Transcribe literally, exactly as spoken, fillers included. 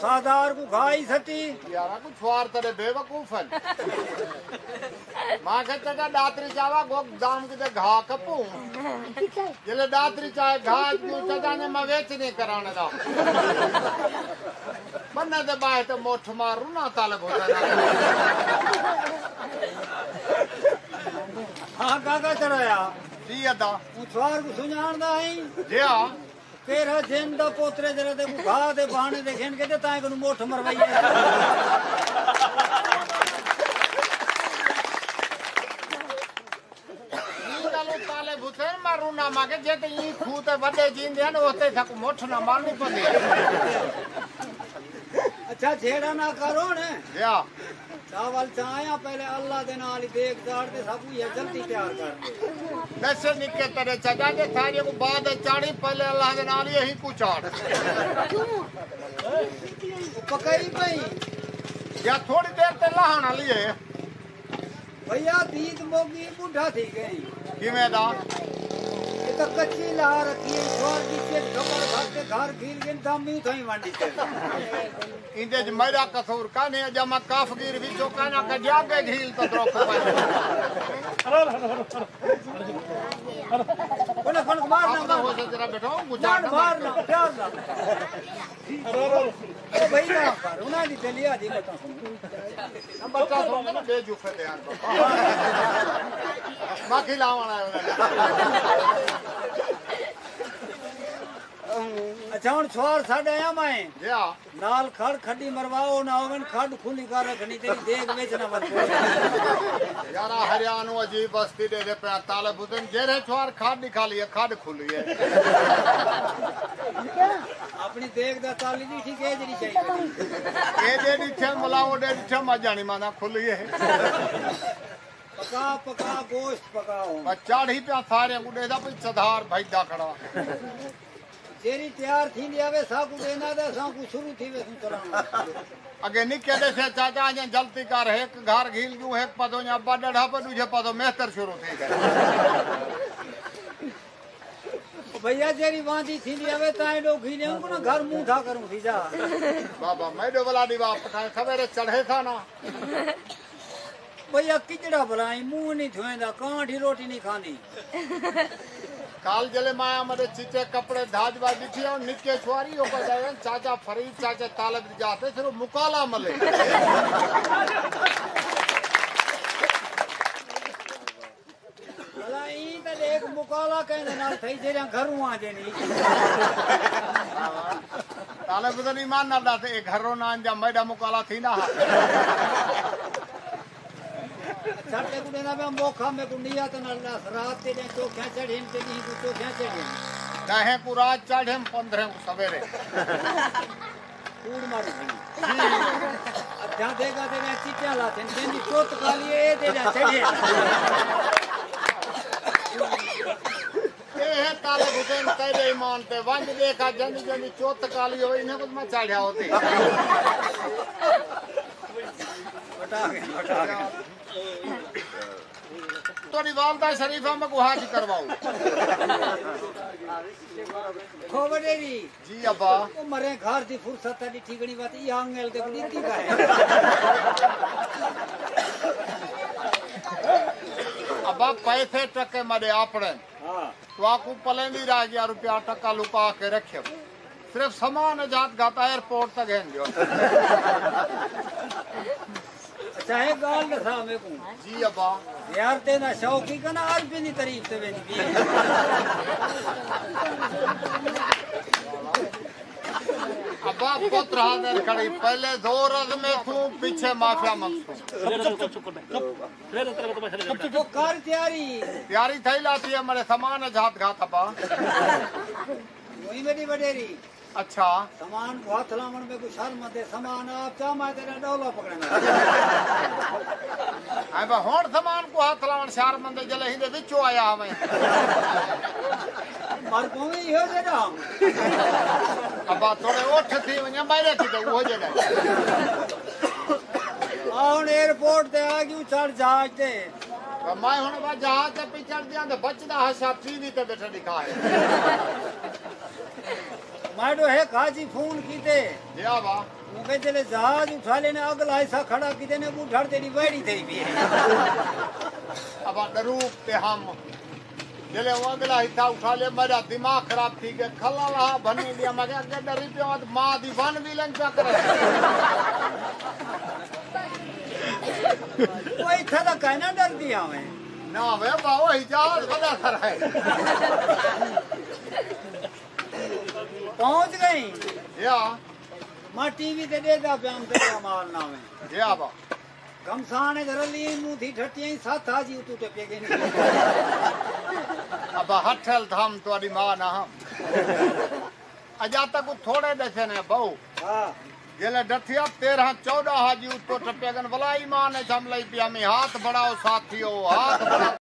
سردار کوں گھائی سٹی۔ یارا، کوں چھوار تیرے بے وقوف ہن۔ ماں کہے، چچا ڈاتری چاوا، گوک دام کیتے گھا کپوں۔ جلے ڈاتری چائے گھا کیوں، چچا نے میں ویچ نہیں کرانے دا۔ بننے دے باہے تے مٹھ مار رونا طالب ہوتا ہے۔ ہاں، کاکا چڑھایا۔ جی ادا۔ اوں چھوار کوں سنجان دا ہئی۔ جی ہاں۔ کیرھا جن دا پوترے جیڑھا تیکوں گھا دے بہانے تے گھن کے تے تائیں کنوں مٹھ مروائی ہے۔ ایں ڳالھوں طالب حسین ماروں نہ مانگے، جے تے ایں کھوہ تے وݙے جیندے ہن، اوتے ساکوں مٹھ نہ مارنی پوندی۔ اچھا، جھیڑا نہ کرو نے۔ جیا۔ چاول چایا پہلے اللہ دے نال ہی دیکھ چاڑ تے سب کچھ جلدی تیار کر دے۔ دسے نکے تیرے چچا جے تھاریے کو بعد چاڑی پہلے اللہ دے نال ہی یہی کو چاڑ۔ پکائی پئی۔ یا تھوڑی دیر تے لاہن والی ہے۔ بھیا، دید موگی بڈھا تھی گئی۔ کیویں دا؟ یہ تو کچی لا رکھی ہے، چھوڑ دی چیز کپڑ بھر کے گھر گھیل گن دم یوں تھئی ونڈی تے۔ ایندے اچ میݙا قصور کائنی، اڄاں میں کافگیر وچوں کائنا کڈھیا، اڳے جھیل تاں تروک پئے۔ کون کون مار نہ اپݨا مار۔ ہوش ذرا بٹھاؤ، مار گزار نہ مار مار۔ نہ، پیار نہ۔ او بھائی نہ کر، انہاں دی دلیا دی بتا سن۔ بچہ سن کے نا بے جوفے دے یار بابا۔ باقی لاوݨ آئے انہاں نے۔ اچھا، ہݨ سوار ساݙا آیا میں۔ جی ہاں۔ نال کھڑ کھڈی مرواؤ نہ ہوون، کھڈ کھلی کر رکھنی، تیری دیگ وچ نہ ونجے۔ یارا، ہریانو عجیب بستی ݙیہدے پئے طالب حسین، جیڑھے چھوار کھڈ ݙکھا لیے، کھڈ کھلی ہے۔ اپݨی دیگ دا تالی ݙٹھی کے جیڑھی چاہیے۔ اے ݙے ݙٹھے ملا، او ݙے ݙٹھے ماں جانی مانا کھلی ہے۔ پکا، پکا، گوشت پکاؤ۔ بس چاڑھی پیا سارے کوں ݙیہدا پئی سدھار بھڄدا کھڑا۔ جیڑھی تیار تھیندی آوے، ساکوں ݙیندا تے اساکوں شروع تھی ویسوں چلاوݨ۔ اڳے نکے ݙسے چاچا، اڄاں جلدی کر، ہک گھر گھیل ڳیوں، ہک پاسوں ابا ݙڑھا پئے، ݙوجھے پاسوں مستر شروع تھی ڳئے۔ بھیا، جیڑھی واندی تھیندی آوے، تاں ݙو گھیلے اوں کوں نہ گھر منہ ڈھا کروں تھی جا۔ بابا، میݙو ولا ݙیوا پٹھائے، سویرے چڑھے تھا نا۔ بھیا کچڑا بھلا ایں، منہ نہیں دھویندا، کانٹھ ہی روٹی نہیں کھاندی۔ کل جلے مایا مدے چچے کپڑے دھاج واج ݙٹھی آ، نکے چھواری او پئے ڳئے، چاچا فرید، چاچا طالب دی جاہ تے صرف مکالا ملے۔ بھلا ایں تے ݙیکھ مکالا کہیں دے نال تھئی، جیڑھیاں گھروں آ جینی۔ طالب حسین ایمان نال ݙس، اے گھروں نہ آندیاں، میݙا مکالا تھیندا ہا۔ چھٹے کوں ݙیندا پیا موقع، میکوں نیت نال ݙس، رات تیݙیاں چوکھیاں چڑھین تے ݙینہہ کوں چوکھیاں چڑھین۔ ݙہیں کوں رات چڑھیم، پندرہیں کوں سویرے۔ کوڑ ماری کھڑی۔ جی۔ ادھیاں دیگا تیݙیاں چٹیاں لاتھن، جیندی چوت کالی ہے، اے تیݙیاں چڑھین۔ اے ہے طالب حسین تیݙے ایمان تے، ونڄ ݙیکھا جیندی جیندی چوت کالی ہوئی، انہیں کوں میں چاڑھیا ہوتی۔ تہاݙی والدہ شریفہ میکوں حج کرواؤ۔ ہو وݙیری۔ جی ابا۔ او مرے گھر دی فرصت تے ݙٹھی گھنی وت، اے آنگل تے ݙتی ڳئے۔ ابا، پیسے ٹکے میݙے اپݨے۔ ہاں۔ تہاکوں پلیندی رہ ڳیا، روپیہ ٹکا لکا کے رکھیو۔ صرف سامان اجات گھت ایئرپورٹ تے گھن ݙیو۔ اچھا، ہک ڳالھ ݙسا میکوں۔ جی ابا۔ زیارتیں دا شوق ہی کنا، عربی دی تعریف تے ویندی پئی ہے۔ ابا، پتر حاضر کھڑی، پہلے زور از میکوں، پیچھے معافیا مقصود۔ او کر تیاری۔ تیاری تھئی لاتی ہے، میݙے سامان اجات گھت ابا۔ وہی میݙی وݙیری۔ اچھا۔ سامان کوں ہتھ لاوݨ میکوں شرم آندے، سامان آپ چا میں تیݙا ݙولا پکڑیندا۔ ہائیں بھا، ہݨ سامان کوں ہتھ لاوݨ شرم آندے، جلے ہیندے وچوں آیا ہوویں۔ مر پوویں ایہو جیڑھا۔ ابا تھوڑے اٹھ تھی ونڄے، میݙے کیتے اوہو جیڑھا۔ آ ہݨ ایئرپورٹ تے آ ڳیوں، چڑھ جہاز تے۔ میں ہݨ ابا جہاز تے پئی چڑھدیاں تے بچدا ہا، شاہ ٹی وی تے ٻیٹھا ݙکھائے۔ ماڈو ہک حاجی فون کیتے۔ جی آبا۔ اوں کے جلے جہاز اٹھا لینے، اگلا حصہ کھڑا کیتے نے، بڈھڑ تیری ویڑی تھئی پی ہے۔ ابا ڈروک تے ہم۔ جلے وہ اگلا حصہ اٹھا لے، میرا دماغ خراب تھی گیا، کھلا وہا بھنی گیا، میں کہ اگے ڈری پیو تے ماں دی ون وی لنگ پیا کرے۔ کوئی تھا کائنا ڈردی آویں۔ نہ وے با، وہی جہاز بڑا سر ہے۔ پہنچ گئی۔ یا۔ میں ٹی وی تے ݙیہدا پیام تیݙا مال نہ ہوویں۔ یا با۔ گھمسان اچ رلی منہ تھی ٹھٹیاں، ست حاجی اتوں ٹپے ڳئے۔ ابا ہٹھل تھم تہاݙی ماں نہ ہم۔ اجا تک تھوڑے ݙسے نے بہو۔ ہاں۔ جیلے ڈتھیا تیرہاں چوݙاں حاجی اتوں ٹپے ڳن، ولا ایمان اچ ہم لئی پیا میں، ہاتھ بڑھاؤ ساتھیو، ہاتھ بڑھاؤ۔